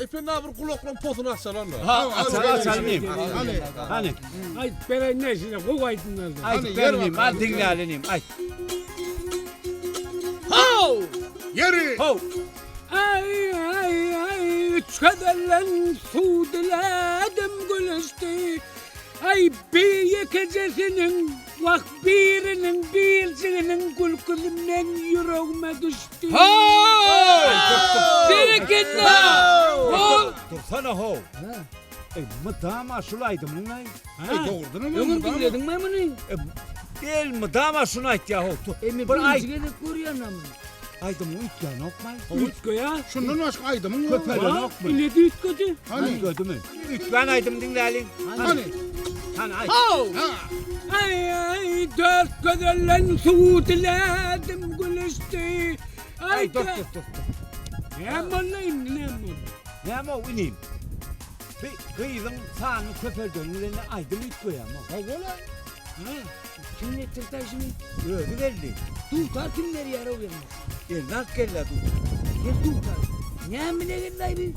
Ependi aga bir gulaklaň posuny açalanla. Ha, açaly açaly inim. Hany. Hany. Aýdyp bereýin näme size gowy aýdymlardan. Aýdyp ber inim. Al diňläli inim. Aýt. How! Ýeri. How! Aý aý aý üç gözellen suw diledim gülüşdi. Aý bir ýekejesiniň wah biriniň birjiginiň gülküsi meň ýüregime düşdi. Berekella! Hol! Dursana how. Eý, mydama şul aýdymyň-aý. Eý, dogrudanam Öňem diňlediňmi muny? El mydama şuny aýtýar how. E men Bir birinji gezek görýän-ä muny. Aýdymyň üýtgänokmy? Üýtgeýär. Şundan başga aýdymyň ýok. Köpelenokmy? Ine-de üýtgedi. Hany? Üýtgedimi? Üýtgän aýdym diňläliň. Hany? Hany aýt. How! Aý, aý, dört gözellen suw diledim gülüşdi. Aý, dur, dur, dur. Näme boldy indi, näme boldy? Näme o inim? Bi gyzyň sanyny köpeldeniň bilen aýdym üýtgeýärmi? Hawa-la. Kim getirdi şuny? Özi geldi. Dutar kim berýär o gelne? Eline alyp geldi dutar. Gel dutar. Näme bile geldi bi?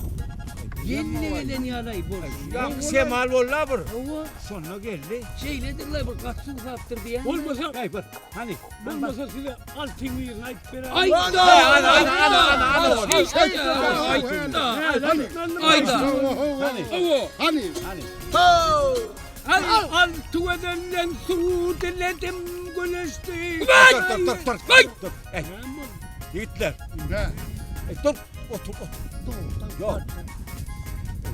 Ýeline gelen ýaly bol. Ýa şemal boldy bir. Hawa. Şonda geldi. Şeýledir-le bir gaty suwsapdyr diýýän. Bolmasa, Eý bir. Hany. bolmasa size altyň birini aýdyp beräýin. Aýt-da! Ana, ana, ana, ana, ana. Aýt-da! Aýt-da! Aýt-da! Hany. Hawa. Hany. Hany. Al, alty gözellen suw diledim gülüşdi. Dur, dur, dur, dur. Dur. Ey, ýigitler. Hä. Ey, dur. Otur, otur. Ýok.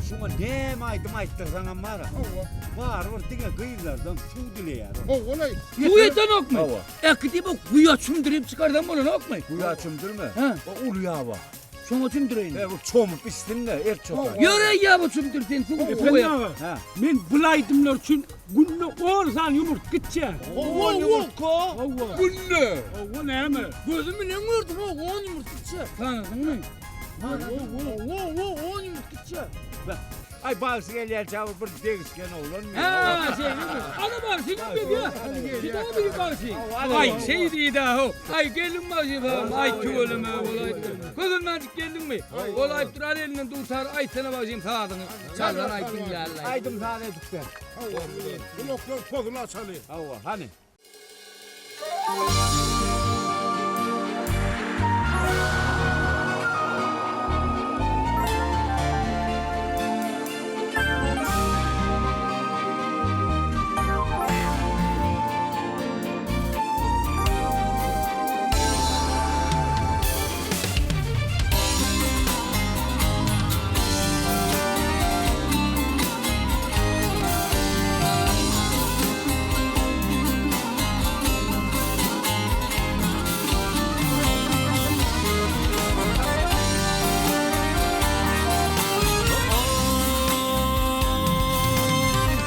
Şuňa näme aýdym aýtdyrsaňam bar-a. Hawa. Barybir diňe gyzlardan suw dileýär. Hawa-la. Suw ýetenokmy? Hawa. Äkidip o guýa çümdürip çykarsam bolanokmy? Guýa çümdürme. Hä. O uly ýaba. Şoňa çümdüreýin. E, bu çomup içsin-de, er çopan. Ýöre ýaba çümdür sen suw Ependi guýa. aga, Hä. men bul aýdymlar üçin günde 10 sany ýumurt gitýär. On ýumurtga. Hawa. Günde. Hawa näme? Gözüm bilen gördüm o 10 ýumurt gitýär. Tanadyňmy? Wo, wo, 10 ýumurt gitýär. Aý bagşy gelýär çawy bir degişgen oglan. Ha, şeýle. Ana bagşy kim gelýär? Kime bir bagşy? Aý şeý diýdi ho. Aý gelin bagşy falan. Aý tüweleme bolaýdy. Gözümden geldiňmi? Ol aýyp durar elinden dutar aýtsana bagşym sazyňy. Çaldan aýtyn ýaly. Aýdym saz edip ber. Hawa. Gulaklar pozuny açaly. Hawa, hany.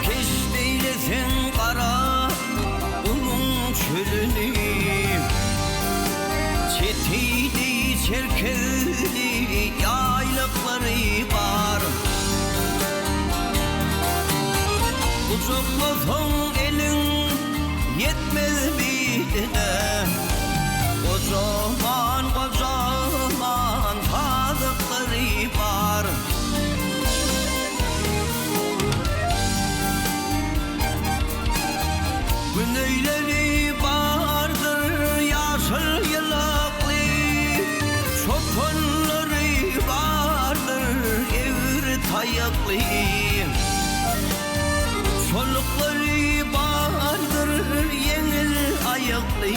Keşt eýleseň gara gumuň çölüni, Çetidi, çerkezdi ýaýlaklary bar. Gujaklasaň eliň ýetmez biline, Gojaman, gojaman sazyklary bar. Gün öýleri bardyr ýaşyl ýylakly, Çopanlary bardyr egri taýakly. Çoluklary bardyr ýeňil aýakly,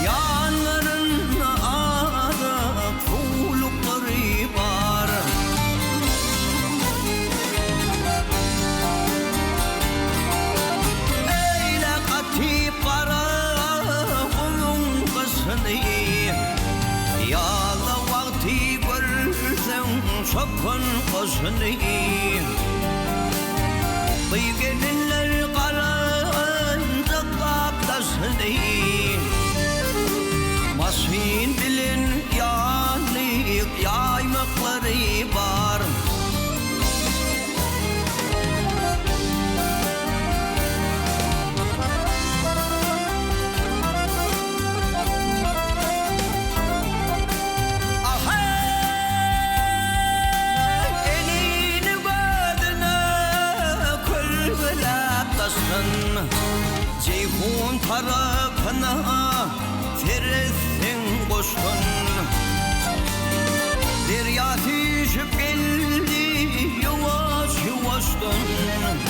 Ýanlarynda azyk suwluklary bar. Eýle gaty gara gumuň gyşyny, Ýazda wagty görseň çopan goşuny. Gyz-gelinler galanjaklap daşyny, Maşyn bilen ýanlyk ýaýmaklary bar. Tarapyna seretseň goşgun. Derýa süýşüp geldi ýuwaş-ýuwaşdan.